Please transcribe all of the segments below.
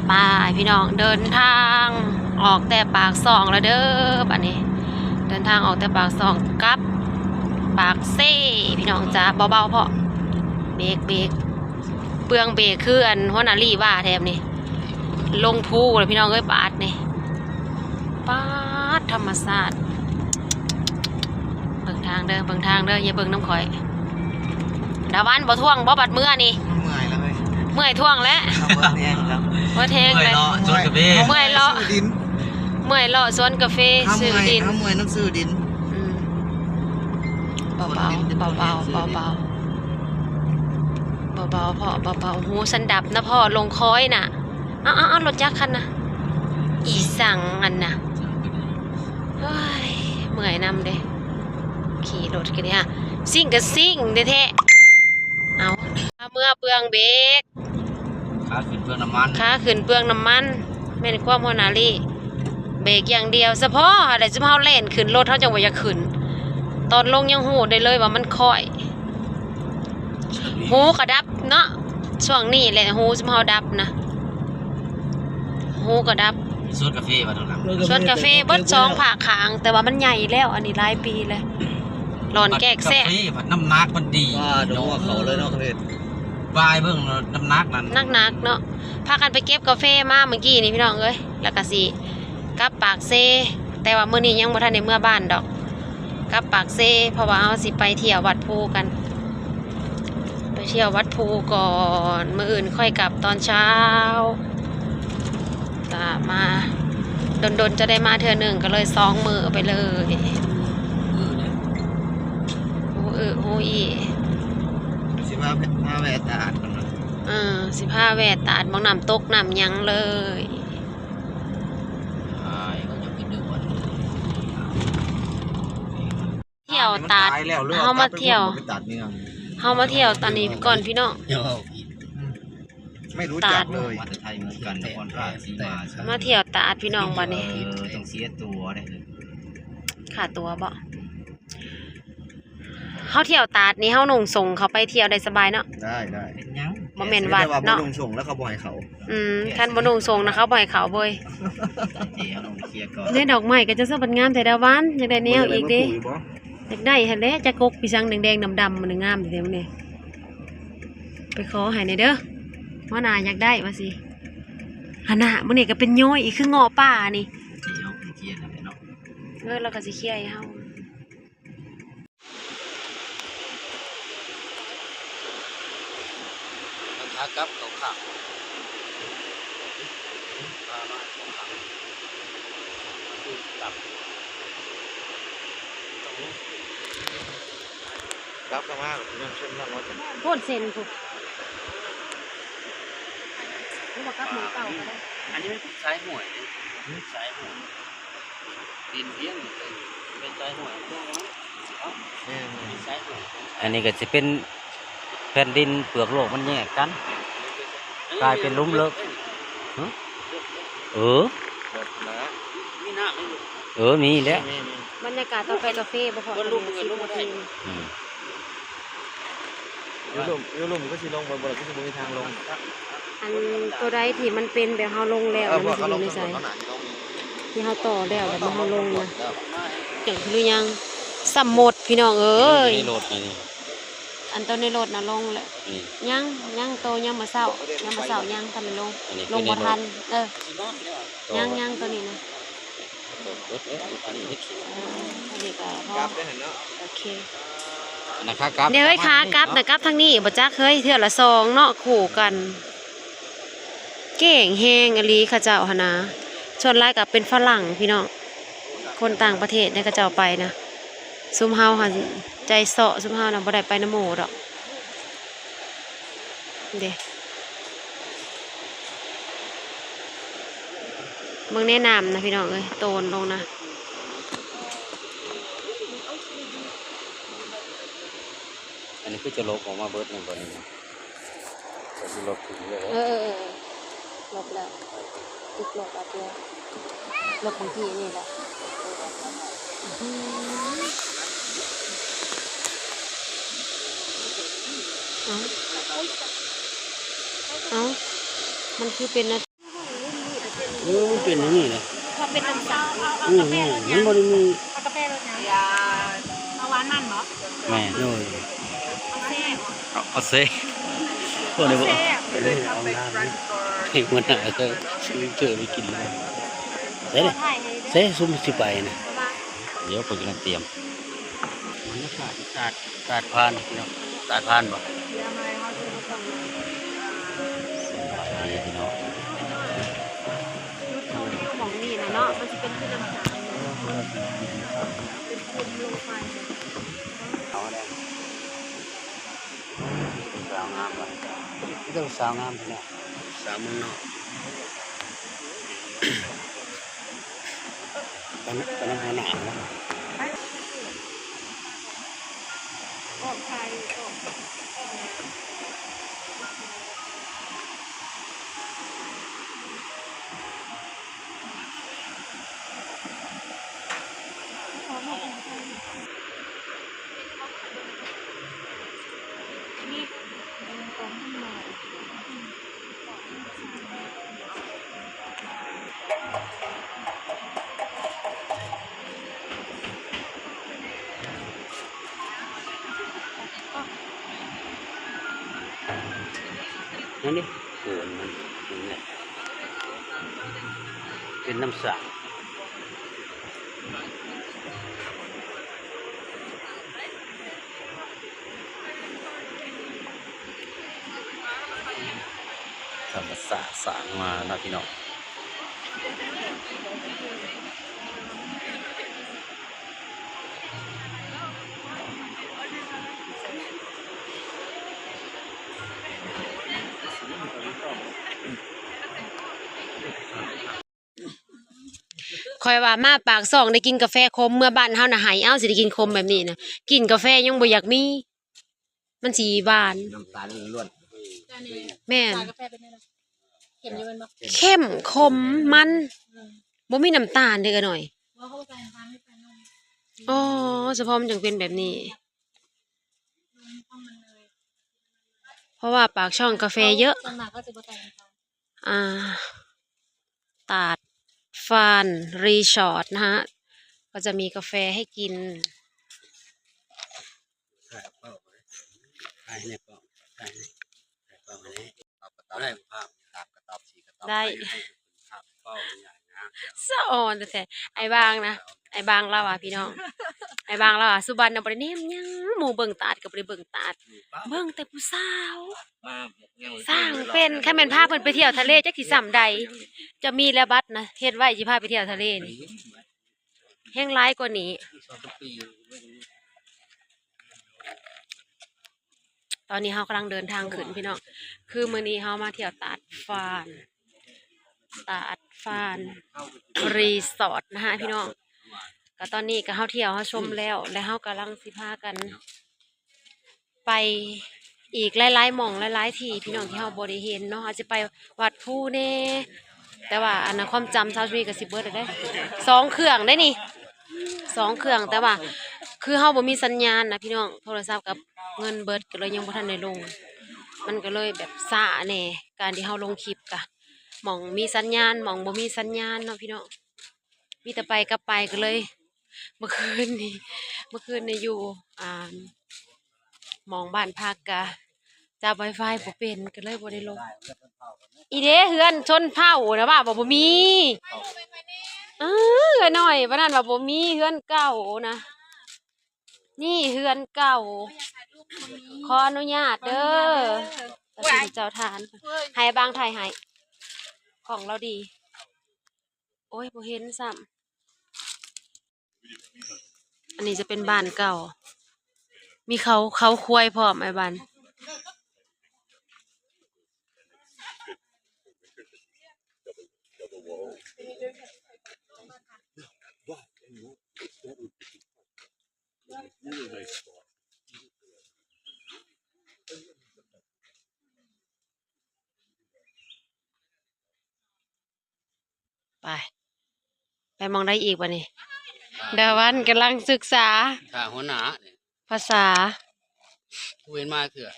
ໄປພີ່ນ້ອງ ເດີນທາງອອກແຕ່ປາກຊ່ອງແລ້ວເດີ ບັດນີ້ເດີນທາງອອກແຕ່ປາກຊ່ອງກັບປາກເຊ ພີ່ນ້ອງຈ໋າ. ເບົາໆ ເພາະເບກ ເບກ ເປືອງເບກ ຄືອັນຫົວໜ້າລີ້ວ່າແຖບນີ້ ລົງພູແລ້ວພີ່ນ້ອງເອີຍ ບາດນີ້. ປາດ ທຳມະຊາດ ເບິ່ງທາງເດີ ເບິ່ງທາງເດີ ຢ່າເບິ່ງນຳຂ້ອຍ. ດາວັນບໍ່ທ່ວງບໍ່ ບັດເມືອນີ້? ເມື່ອຍແລ້ວເວີຍ ເມື່ອຍທ່ວງແລ້ວ ເອົາເບິດແຮງແລ້ວ ເບິດແຮງແລ້ວ ເມື່ອຍເລາະສວນກາເຟ ເມື່ອຍເລາະ ເມື່ອຍເລາະສວນກາເຟ ຊື້ດິນ ເຮົາເມື່ອຍນຳຊື້ດິນ. ອືມ ເບົາໆ ເບົາໆ ເບົາໆ ເບົາໆ ເພາະເບົາໆ ຫູສັນດັບນະ ພໍລົງຄອຍນະ. ເອົາໆໆ ລົດຈັກຄັນນະ ອີ່ສັງອັນນະ ໂອ້ຍ ເມື່ອຍນຳເດ້ ຂີ່ລົດກະດີຫາ ຊິງກະຊິງແທ້ໆ. ເອົາ ເມືອເປືອງເບກ ຂາຂຶ້ນເປືອງນ້ຳມັນ ຂາຂຶ້ນເປືອງນ້ຳມັນ ແມ່ນຄວາມຫົວໜ້າລີ້ ເບກຢ່າງດຽວ. ສະເພາະຫັ້ນແຫຼະ ຊຸມເຮົາແລ່ນຂຶ້ນລົດ ເຮົາຈັ່ງບໍ່ຢາກຂຶ້ນ ຕອນລົງຍັງຮູ້ໄດ້ເລີຍວ່າມັນຄ້ອຍ. ຫູກະດັບເນາະ ຊ່ວງນີ້ແຫຼະຫູຊຸມເຮົາດັບນະ ຫູກະດັບ. ສວນກາເຟວ່າຕົງນັ້ນ ສວນກາເຟເບິດສອງພາກຂ້າງ ແຕ່ວ່າມັນໃຫຍ່ແລ້ວ ອັນນີ້ຫຼາຍປີແລ້ວ ຫຼອນແກກແຊກ. ກາເຟພັດນ້ຳໜັກມັນດີ ວ່າດອກຫົວເຂົາເລີຍເນາະ ເຮັດ ບາຍເບິ່ງນ້ຳໜັກນັ້ນ ໜັກໆເນາະ. ພາກັນໄປເກັບກາເຟມາມື້ກີ້ນີ້ພີ່ນ້ອງເອີຍ ແລ້ວກະຊິ ກັບປາກເຊ ແຕ່ວ່າມື້ນີ້ຍັງບໍ່ທັນໄດ້ເມືອບ້ານດອກ ກັບປາກເຊ ເພາະວ່າເຮົາຊິໄປທ່ຽວວັດພູກັນ ໄປທ່ຽວວັດພູກ່ອນ ມື້ອື່ນຄ່ອຍກັບຕອນເຊົ້າ. ກະມາດົນໆ ຈະໄດ້ມາເທື່ອໜຶ່ງ ກະເລີຍສອງມື້ໄປເລີຍ. ຮູ້ອຶຮູ້ອີ່ ຊິພາ ພາແວ່ຕາດກ່ອນເນາະ ເອີ ຊິພາແວ່ຕາດ ໝ່ອງນ້ຳຕົກນ້ຳຫຍັງເລີຍ. ທ່ຽວຕາດ ເຮົາມາທ່ຽວ ເຮົາມາທ່ຽວຕອນນີ້ກ່ອນພີ່ນ້ອງ ຕາດ ມາທ່ຽວຕາດພີ່ນ້ອງບັດນີ້ ຕ້ອງເສຍຕົວເດ້ ຄ່າຕົວບໍ? ເຮົາທ່ຽວຕາດນີ້ ເຮົານຸ່ງສົ້ງເຂົ້າໄປທ່ຽວໄດ້ສະບາຍເນາະ ໄດ້ໆ ເປັນຫຍັງ ບໍ່ແມ່ນຫວັດເນາະ ແຕ່ວ່າບໍ່ນຸ່ງສົ້ງແລ້ວເຂົາບໍ່ໃຫ້ເຂົ້າ. ອືມ ຄັນບໍ່ນຸ່ງສົ້ງນະ ເຂົາບໍ່ໃຫ້ເຂົ້າເວີຍ. ເດ້ ດອກໄມ້ກໍຈະສະບັດງາມແທ້ດາວັນ ຢາກໄດ້ແນວອີກເດ້ ຢາກໄດ້ຫັ້ນແຫຼະ ຈັກກົກປີສັງແດງໆ ດຳໆ ມັນງາມແທ້ນີ້ ໄປຂໍໃຫ້ແດ່ເດີ ຫົວໜ້າຢາກໄດ້ວ່າຊີ້ ຫັ້ນນະ. ມື້ນີ້ກໍເປັນຍ້ອຍອີກ ຄືເງາະປ່ານີ້ ເອີ ລາວກໍຊິເຄຍໃຫ້ເຮົາ. ມັນຫາກັບເຂົ້າຂ້າງ ພາມາເຂົ້າຂ້າງ ຄືກັບ ກັບເຂົ້າມາ ຍັງເຊັ່ນນັ້ນວ່າ ໂພດເສັ້ນພຸ້ນ ຫຼືວ່າກັບໝ່ອງເກົ່າກໍໄດ້. ອັນນີ້ມັນເປັນສາຍຫ້ວຍເດ້ ສາຍຫ້ວຍ. ດິນພຽງ ເປັນສາຍຫ້ວຍ ແມ່ນໆ ເປັນສາຍຫ້ວຍ. ອັນນີ້ກໍຊິເປັນແຜ່ນດິນເປືອກໂລກມັນແຍກກັນ ກາຍເປັນຫຼຸມເລິກ. ຮະ? ເອີ ມີນ້ຳ ເອີ ມີແຫຼະ. ບັນຍາກາດຕອນໄປກາເຟບໍ່ພໍ ອືມ ຢູ່ລຸ່ມ ຢູ່ລຸ່ມກໍຊິລົງໄປບໍ່ໄດ້ ຄືຊິບໍ່ມີທາງລົງ. ອັນໂຕໃດທີ່ມັນເປັນແບບເຮົາລົງແລ້ວນະ ມັນຊິຢູ່ໃນໃສ ທີ່ເຮົາຕໍ່ແລ້ວ ແລ້ວເຮົາລົງນະ ຈັ່ງຄືຍັງ ສຳໝົດພີ່ນ້ອງເອີຍ. ອັນໂຕໃນລົດນະລົງແລ້ວ ຍັງ ຍັງໂຕຍາມມື້ເຊົ້າ ຍາມມື້ເຊົ້າຍັງທັນໄດ້ລົງ ລົງບໍ່ທັນ. ເອີ ຍັງ ຍັງໂຕນີ້ນະ. ເອີ ອັນນີ້ກໍພໍ ໂອເຄ ອັນນັ້ນຂາກັບ ເດ ເຮີ້ຍ ຂາກັບນະ ກັບທາງນີ້ບໍ່ຈັກເຮີ້ຍ ເທື່ອລະສອງເນາະ ຄູ່ກັນ ເກັ່ງແຮງອີ່ຫຼີເຂົາເຈົ້າຫັ້ນນະ. ສ່ວນຫຼາຍກໍເປັນຝຣັ່ງພີ່ນ້ອງ ຄົນຕ່າງປະເທດເດ້ ເຂົາເຈົ້າໄປນະ ຊຸມເຮົາຫັ້ນໃຈເຊາະ ຊຸມເຮົານະບໍ່ໄດ້ໄປນຳໝູ່ດອກ. ເດ້ ເບິ່ງແນະນ້ຳນະພີ່ນ້ອງເອີຍ ໂຕນລົງນະ. ອັນນີ້ຄືຈະລົບອອກມາເບິດແມ່ນບໍ່ນີ້ນະ? ກໍຊິລົບຖິ້ມເລີຍ. ເອີ ເອີ ເອີ ລົບແລ້ວ ຕິດລົບເອົາເທື່ອ ລົບບາງທີນີ້ແຫຼະ. ເອົ້າ ເອົ້າ ມັນຄືເປັນນະ ເອີ ມັນເປັນຢ່າງນີ້ແຫຼະ ເຂົາເປັນນ້ຳຊາ. ອືມ ມັນບໍ່ໄດ້ມີ ເອົາກາແຟລົດຫຍັງ? ເອົາຫວານມັນບໍ? ແມ່ນ ໂດຍ ເອົາແຊບ ເອົາ ເອົາແຊບ ພວກນີ້ບໍ່ ເອົາແຊບ ເອົາງາມນະ ໃຫ້ຫົວໜ້າເຂົາເຊີນໄປກິນເລີຍ. ໃສ່ເດ້ ໃສ່ຊຸມຊິໄປນະ ດຽວຂ້ອຍກຳລັງຕຽມ ບັນຍາກາດຕາດ ຕາດຜ່ານພີ່ນ້ອງ ຕາດຜ່ານບໍ່? ນີ້ພີ່ນ້ອງ ຈຸດຊົມວິວໝ່ອງນີ້ນະເນາະ ມັນຊິເປັນຄືນ້ຳຕານ ເປັນພູລົງໄຟ. ສາວງາມວ່າ ມີແຕ່ຜູ້ສາວງາມພີ່ນ້ອງ ສາວເມືອງນອກ ໄປນຳ ໄປນຳຫົວໜ້າເນາະ. ອອກໄຂ່ ອອກ ອອກ ນັ້ນເດ້ ໂອ້ ອັນນັ້ນ ອັນນັ້ນ ເປັນນ້ຳສາ ທຳມະຊາດສ້າງມາເນາະພີ່ນ້ອງ. ຂ້ອຍວ່າມາປາກຊ່ອງໄດ້ກິນກາແຟຂົມ ເມືອບ້ານເຮົານະໄຫ້ ເອົ້າ ຊິໄດ້ກິນຂົມແບບນີ້ນະ ກິນກາແຟຍັງບໍ່ຢາກມີ ມັນຊິຫວານ ນ້ຳຕານລ້ວນໆ. ແມ່ນ ເຂັ້ມ ຂົມ ມັນ ອືມ ບໍ່ມີນ້ຳຕານເດ້ ເອື້ອຍນ້ອຍ. ອໍ ສະເພາະມັນຈັ່ງເປັນແບບນີ້ ເພາະວ່າປາກຊ່ອງກາແຟເຍອະ ສ່ວນມາກເຂົາຈະບໍ່ໃສ່ນ້ຳຕານ. ອ່າ ຕາດຟານຣີສອດນະຮະ ກໍຈະມີກາແຟໃຫ້ກິນ. ຖ່າຍເອົາເປົ້າໄວ້ ຖ່າຍໃຫ້ແນ່ເປົ້າ ຖ່າຍໃຫ້ ຖ່າຍເປົ້າໃຫ້ແນ່ ເອົາກະຕອບ ໄດ້ ພາບ ຕາມກະຕອບ ສີກະຕອບ ໄດ້ ໃຫ້ພາບເປົ້າໃຫຍ່ນະ ສະອອນແທ້ໆ. ອ້າຍບາງນະ ອ້າຍບາງລາວວ່າ ພີ່ນ້ອງ ອ້າຍບາງລາວວ່າ ສຸບັນນະບໍ່ໄດ້ແນມຫຍັງ ໝູ່ເບິ່ງຕາດກໍບໍ່ໄດ້ເບິ່ງຕາດ ເບິ່ງແຕ່ຜູ້ສາວ ສ້າງເປັນ. ຄັນແມ່ນພາເພິ່ນໄປທ່ຽວທະເລຈັກຊິສ່ຳໃດ ຈະມີແລ້ວບັດນະ ເຮັດໄວ້ຊິພາໄປທ່ຽວທະເລນີ້ ແຮ່ງຫຼາຍກວ່ານີ້. ຕອນນີ້ເຮົາກຳລັງເດີນທາງຂຶ້ນພີ່ນ້ອງ ຄືມື້ນີ້ເຮົາມາທ່ຽວຕາດຟານ ຕາດຟານຣີສອດນະຮະພີ່ນ້ອງ. ກໍຕອນນີ້ກໍເຮົາທ່ຽວເຮົາຊົມແລ້ວ ແລະ ເຮົາກຳລັງຊິພາກັນ ໄປອີກຫຼາຍໆໝ່ອງຫຼາຍໆທີ່ພີ່ນ້ອງ ທີ່ເຮົາບໍ່ໄດ້ເຫັນເນາະ. ເຮົາຈະໄປວັດພູແດ່ ແຕ່ວ່າອັນນະ ຄວາມຈຳຊາວຊະນີກໍຊິເບິດແລ້ວເດ້ ສອງເຄື່ອງເດ້ນີ້ ສອງເຄື່ອງ. ແຕ່ວ່າຄືເຮົາບໍ່ມີສັນຍານນະພີ່ນ້ອງ ໂທລະສັບກັບເງິນເບິດ ກໍເລີຍຍັງບໍ່ທັນໄດ້ລົງ ມັນກໍເລີຍແບບຊ້າແດ່ ການທີ່ເຮົາລົງຄລິບກະ ໝ່ອງມີສັນຍານ ໝ່ອງບໍ່ມີສັນຍານເນາະພີ່ນ້ອງ. ມີແຕ່ໄປກັບໄປ ກໍເລີຍ ເມື່ອຄືນນີ້ ເມື່ອຄືນນີ້ຢູ່ ອ່າ ໝ່ອງບ້ານພັກກະຈັບໄວຟາຍບໍ່ເປັນ ກໍເລີຍບໍ່ໄດ້ລົງ. ອີເດ້ ເຮືອນຊົນເຜົ່ານະ ວ່າບໍ່ ບໍ່ມີ ເອີ ເອື້ອຍນ້ອຍ ປານນັ້ນວ່າບໍ່ມີ ເຮືອນເກົ່ານະ ນີ້ເຮືອນເກົ່າ. ຂໍອະນຸຍາດເດີ ເຈົ້າທ່ານ ໃຫ້ບາງຖ່າຍໃຫ້ ກ້ອງລາວດີ. ໂອ້ຍ ບໍ່ເຫັນຊ້ຳ. ອັນນີ້ຈະເປັນບ້ານເກົ່າ ມີເຂົາ ເຂົາຄວາຍພ້ອມ ອ້າຍບານ. Really nice spot. ໄປ ໄປໝ່ອງໃດອີກບາດນີ້? ດາວັນກຳລັງສຶກສາ ຖ້າຫົວໜ້ານີ້ ພາສາ ບໍ່ເຫັນມາເທື່ອ.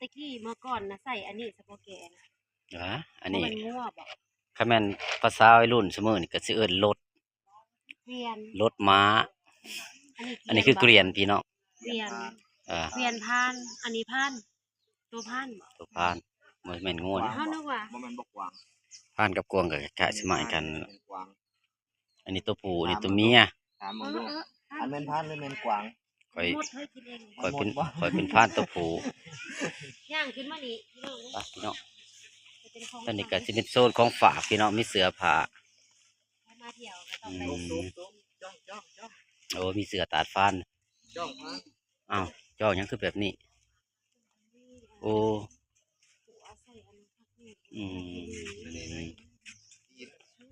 ຕະກີ້ເມື່ອກ່ອນນະ ໃສ່ອັນນີ້ສະເພາະແກນ ຫວາ ອັນນີ້ ບໍ່ແມ່ນງົວບໍ? ຄັນແມ່ນພາສາໄວລຸ້ນຊຸມື້ນີ້ກໍຊິເອີ້ນລົດ ເກວຽນ ລົດມ້າ ອັນນີ້ ອັນນີ້ຄືເກວຽນ ເກວຽນພີ່ນ້ອງ ເກວຽນ ເອີ ເກວຽນພານ ອັນນີ້ພານ ໂຕພານບໍ? ໂຕພານ ບໍ່ແມ່ນງົວນະ ເຮົານຶກວ່າ ບໍ່ແມ່ນບໍ່ກວາງ ພານກັບກວາງກໍຄ້າຍໆ ຊິໝາຍກັນ ອັນນີ້ໂຕຜູ້ ອັນນີ້ໂຕເມຍ ຖາມເບິ່ງ ເອີ ເອີ ອັນແມ່ນພານຫຼືແມ່ນກວາງ? ຂ້ອຍ ຂ້ອຍເປັນ ຂ້ອຍເປັນພານໂຕຜູ້ ຍ່າງຂຶ້ນມານີ້ພີ່ນ້ອງ ໄປພີ່ນ້ອງ ຕອນນີ້ກໍຊິເປັນໂຊນຂອງຝາກພີ່ນ້ອງ ມີເສື້ອຜ້າ ມາທ່ຽວກໍຕ້ອງໄດ້ ອືມ ໂອ້ ມີເສື້ອຕາດຟານ ຈ້ອງ ອ້າວ ຈ້ອງຫຍັງຄືແບບນີ້? ໂອ້ ອືມ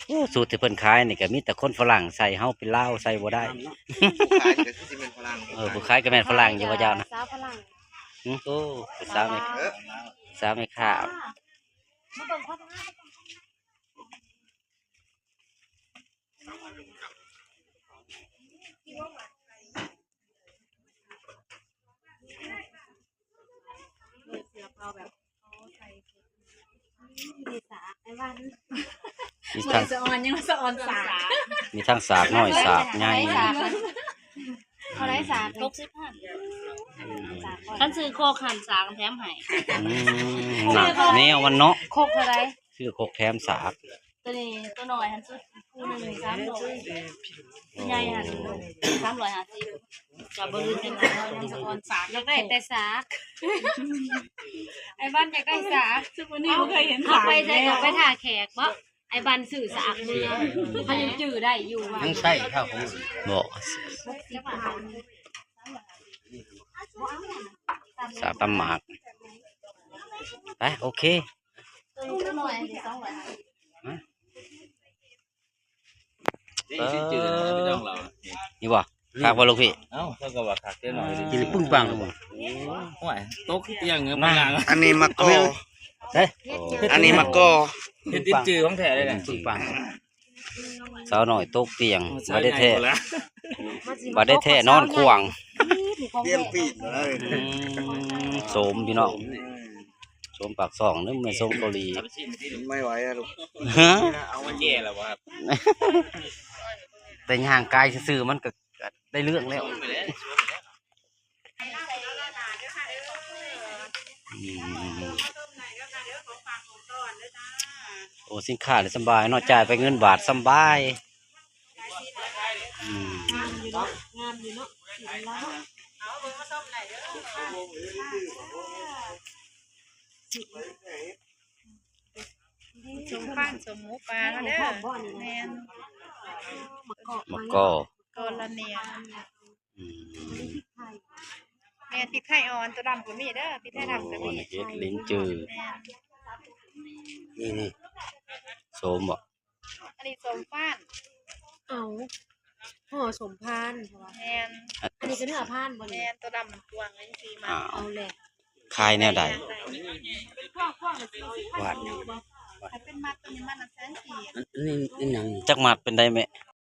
ໂອ້ ສູດທີ່ເພິ່ນຂາຍນີ້ກໍມີແຕ່ຄົນຝຣັ່ງໃສ່ ເຮົາເປັນລາວໃສ່ບໍ່ໄດ້ ຜູ້ຂາຍກໍຄືຊິແມ່ນຝຣັ່ງ ເອີ ຜູ້ຂາຍກໍແມ່ນຝຣັ່ງຢູ່ວ່າເຈົ້ານະ ສາວຝຣັ່ງ ຫຶ ໂອ້ ສາວແມ່ ສາວແມ່ຄ້າ ມາເບິ່ງ ມີທັງ ສະອອນ ຍັງສະອອນສາກ ມີທັງສາກນ້ອຍສາກໃຫຍ່ ເທົ່າໃດສາກ? ຫົກສິບພັນ ຄັນຊື້ຄົກຫັ້ນສາກແຖມໃຫ້ ອືມ ໜັກແນວມັນເນາະ ຄົກເທົ່າໃດ? ຊື້ຄົກແຖມສາກ ໂຕນີ້ ໂຕນ້ອຍຫັ້ນສຸດ ຄູ່ໜຶ່ງສາມຮ້ອຍ ໃຫຍ່ຫັ້ນສາມຮ້ອຍຫ້າສິບ ກໍບໍ່ຮູ້ຈັກ ສາກ ຢາກໄດ້ແຕ່ສາກ ໄອ້ບ້ານຢາກໄດ້ສາກ ຊຸມື້ນີ້ບໍ່ເຄີຍເຫັນສາກ ເຮົາໄປໃສກໍໄປຖ້າແຂກບໍ? ໄອ້ບັນຊື້ສາກເມືອ ເຂົາຍັງຈື່ໄດ້ຢູ່ວ່າ ຍັງໃຊ້ເທົ່າຂອງ ບໍ່ ສາກຕຳໝາກ ໄປ ໂອເຄ ເອີ ນີ້ບໍ່ ຄັກບໍ່ລູກພີ່? ເອົ້າ ເຂົາກໍວ່າຄັກເດ້ເນາະ ກິນປຶ້ງປັງ ໂອ້ຍ ຕົກຕຽງເອີ ອັນນີ້ໝາກກໍ ເອີ ອັນນີ້ໝາກກໍ ເຮັດຕິດຈື່ຂອງແທ້ເດ້ ປຶ້ງປັງ ສາວນ້ອຍຕົກຕຽງ ບໍ່ໄດ້ແທ້ ບໍ່ໄດ້ແທ້ນອນຂວ້າງ ຕຽງປີດ ອືມ ໂສມພີ່ນ້ອງ ໂສມປາກຊ່ອງເດີ ແມ່ນໂສມເກົາຫຼີ ໄມ່ໄຫວອະລູກ ເອົາມາແກ່ແລ້ວບໍ່? ແຕ່ຍ່າງກາຍຊື່ໆ ມັນກໍ ກໍໄດ້ເລື່ອງແລ້ວ ອືມ ໂອ້ ສິນຄ້ານີ້ສຳບາຍເນາະ ຈ່າຍໄປເງິນບາດສຳບາຍ ອືມ ງາມຢູ່ເນາະ ງາມຢູ່ເນາະ ສີລາວ ສົມພັນ ສົມໝູປ່າເນາະ ແມ່ນ ໝາກກໍ ໝາກກໍລະເນຍ ອືມ ແມ່ນ ພິກໄທອ່ອນ ຕົວດຳກໍມີເດີ ພິກໄທດຳກໍມີ ໂອ້ ເຫັດລິ້ນຈື ແມ່ນ ນີ້ໆ ໂສມບໍ? ອັນນີ້ໂສມຟານ ເອົາ ຫໍ່ໂສມຟານ ເພາະວ່າ ແມ່ນ ອັນນີ້ກໍເນື້ອຟານບໍ່ນີ້? ແມ່ນ ຕົວດຳມັນກວ້າງ ອັນນີ້ສີມັນ ອ້າວ ເອົາແຫຼະ ຂາຍແນວໃດ? ເປັນພວງ ພວງລະສີ່ສິບພັນ ຫວານ ຄັນເປັນມັດ ຕົວນີ້ມັດລະແສນກີບ ອັນນີ້ ອັນຫຍັງ? ຈັກມັດເປັນໃດແມ່?